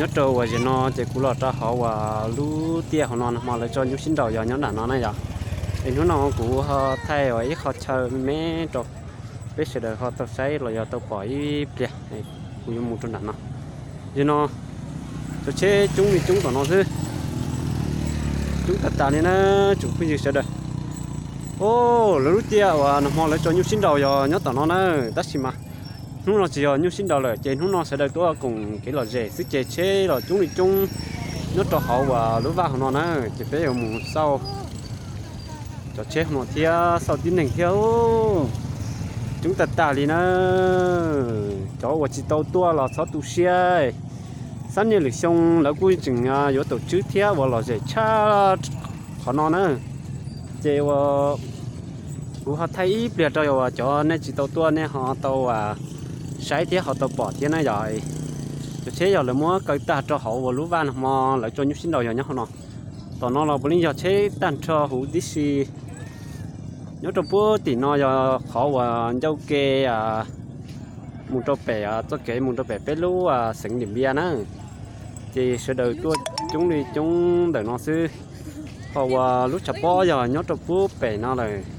Nyob rau uas zaum no ces kuv los rau hauv uas lub tiaj hauv no, nag hmo lawv tso nyuj sib nraus yog nyob nram no na yom. Es hnub no kuv ho thaij uas ib qho chaw me me rau peb sawv daws ho tau saib los yog tau pom ib pliag. Kuv yuav mus rau nram no. Zaum no cov tsheb coob li coob tom no xwb, coob tag tag li na, tsoom phooj ywg sawv daws. Os, lawv lub tiaj uas nag hmo lawv tso nyuj sib nraus yog nyob tom no na, tab sis mas hnub no tsis yog nyuj sib nraus lawm ces hnub no sawv daws tuaj koom kev lom zem xwb ces tsheb los coob li coob nyob rau hauv uas lub vaj hauv no na. Ces peb yuav mus xauj cov tsheb hauv no thiab xauj tib neeg thiab. Coob tag tag li na. Cov uas tsis tau tuaj los txhob tu siab. Xab niaj lwm xyoo lawv kuj tseem yuav tau tswb thiab uas lom zem tshaj qhov no na. Ces uas kuv ho thaij ib pliag rau uas cov nej tsis tau tuaj nej ho tau saib thiab ho tau pom thiab na yom. Cov tsheb yog lawv muab kaw tag rau hauv uas lub vaj nag hmo lawv tso nyuj sib nraus yog nyob hauv no. Tom no los puav leej yog tsheb tag nrho huv tib si. Nyob rau puag tim no yog qhov uas ncauj ke mus rau pem, txoj kev mus rau pem peb lub xeev Diam Npiab na. Ces sawv daws tuaj coob li coob ntawm no xwb. Ho uas lub tshav pob yog nyob rau puag pem no lawm.